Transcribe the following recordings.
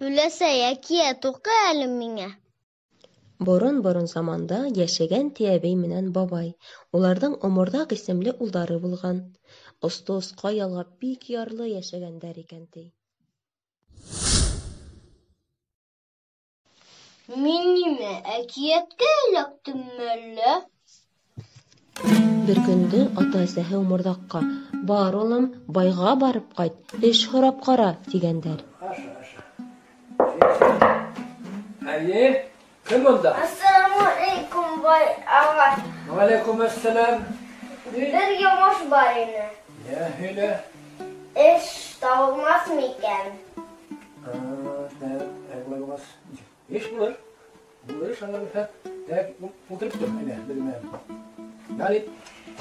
Өләсәй, әкиәт уҡы әле миңә. Борон-борон заманда йәшәгән, ти, әбей менән бабай. Уларҙың Оморҙаҡ исемле улдары булған. Осто-осҡа ялғап бик ярлы йәшәгәндәр икән, ти. Мин нимә, әкиәткә эләктемме әллә? Бер көндө ата-әсәһе Оморҙаҡҡа: «Бар, улым, байға барып ҡайт, эш һорап ҡара», — тигәндәр. Әйе, кем унда? Ассаламу алейкум, бай ағай. Вәләйкүм әссәләм. Бер йомош бар ине. Йә, һөйлә. Эш табылмаҫ микән? Так, былай булғас, эш булыр. Булыр эш, Алла бирһә. Так, ултырып тор, әйҙә, беҙ менән. Ял ит.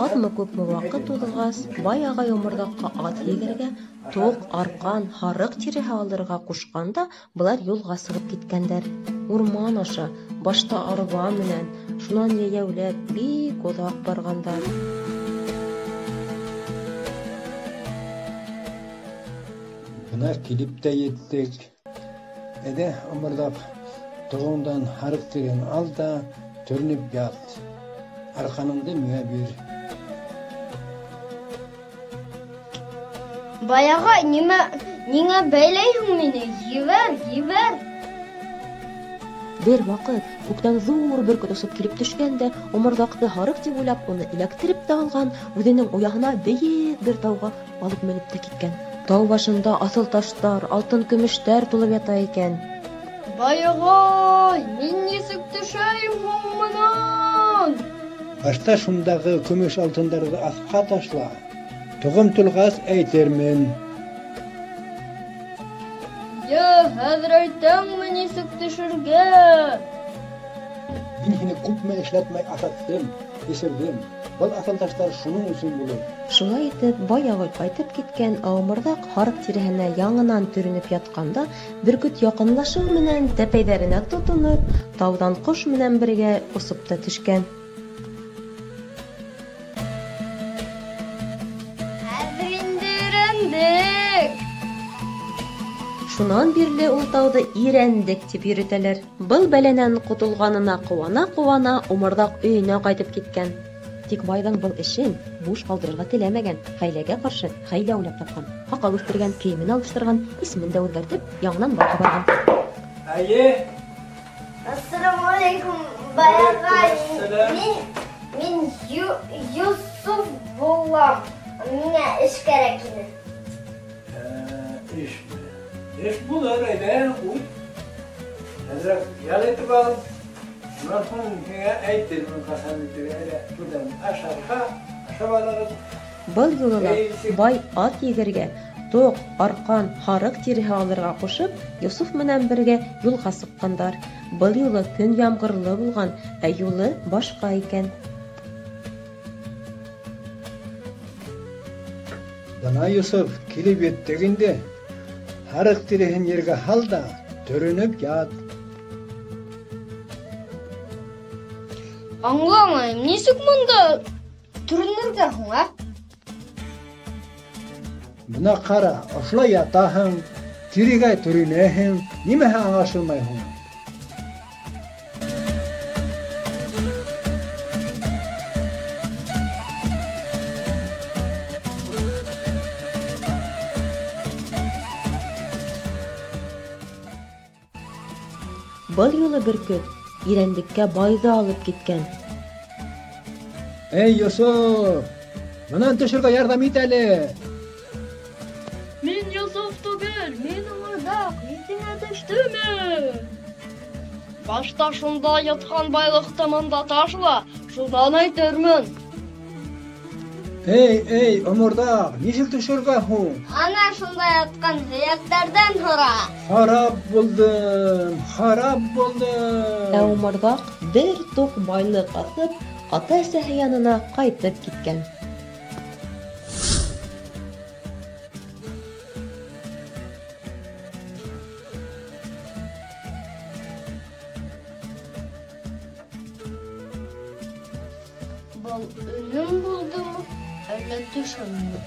Аҙмы-күпме ваҡыт уҙғас, бай ағай Оморҙаҡҡа ат егергә, тоҡ, арҡан, һарыҡ тиреһе алырға ҡушҡан да, былар юлға сығып киткәндәр. Урман аша, башта арба менән, шунан йәйәүләп бик оҙаҡ барғандар. Бына килеп тә еттек. Әйҙә, Оморҙаҡ, тоғоңдан һарыҡ тиреһен ал да төрөнөп ят. Арҡаныңды миңә бир. Бай ағай, ниңә бәйләйһең мине? Ебәр, ебәр! Бер ваҡыт күктән ҙур бөркөт осоп килеп төшкән дә, Оморҙаҡты һарыҡ тип уйлап, уны эләктереп тә алған, үҙенең ояһына бейек бер тауға алып менеп тә киткән. Тау башында аҫыл таштар, алтын-көмөштәр тулып ята икән. Бай ағай, мин нисек төшәйем һуң бынан? Башта шундағы көмөш алтындарҙы аҫҡа ташла. Тоғом тулғас әйтермен. Йә, хәҙер әйтәңме нисек төшөргә? Мин һине күпме эшләтмәй ашаттым, эсерҙем. Был аҫыл таштар шуның өсөн булыр. Шулай итеп, бай ағай ҡайтып киткән, ә Оморҙаҡ һарыҡ тиреһенә яңынан төрөнөп ятҡанда, бөркөт яҡынлашыу менән тәпәйҙәренә тотоноп, тауҙан ҡош менән бергә осоп та төшкән. Хәҙер инде өйрәндек. Шунан бирле ул тауҙы Ирәндек тип йөрөтәләр. Был бәләнән ҡотолғанына ҡыуана-ҡыуана Оморҙаҡ өйөнә ҡайтып киткән. Тик байҙың был эшен буш ҡалдырырға теләмәгән, хәйләгә ҡаршы хәйлә уйлап тапҡан. Һаҡал үҫтергән, кейемен алыштырған, исемен дә үҙгәртеп, яңынан байға барған. Әйе. Ассаламу алейкум, бай ағай. Ассалам. Мин Йософ булам. Миңә эш кәрәк ине. Эш. Эш булыр, әйҙә, үт. Әҙерәк ял итеп ал. Шунан һуң һиңә әйтермен ҡасан итергә. Әйҙә, түрҙән ашарға, ашап алығыҙ. Был юлы ла бай ат егергә, тоҡ, арҡан, һарыҡ тиреһе алырға ҡушып, Йософ менән бергә юлға сыҡҡандар. Был юлы көн ямғырлы булған, ә юлы башҡа икән. Бына, Йософ, килеп еттек инде. Һарыҡ тиреһен ергә һал да төрөнөп ят. Аңламайым, нисек бында төрөнөргә һуң, ә? Бына ҡара, ошолай ятаһың, тирегә төрөнәһең, нимәһе аңлашылмай һуң? Был юлы бөркөт Ирәндеккә байҙы алып киткән. Эй, Йософ, бынан төшөргә ярҙам ит әле. Мин Йософ түгел, мин Оморҙаҡ, иҫеңә төштөмө? Башта шунда ятҡан байлыҡты мында ташла, шунан әйтермен. Эй, эй, Оморҙаҡ, нисек төшөргә һуң? Ана шунда ятҡан һөйәктәрҙән һора. Харап булдым, харап булдым. Ә Оморҙаҡ бер тоҡ байлыҡ аҫып, ата-әсәһе янына ҡайтып киткән. Был өнөм булдымы, әллә төшөммө?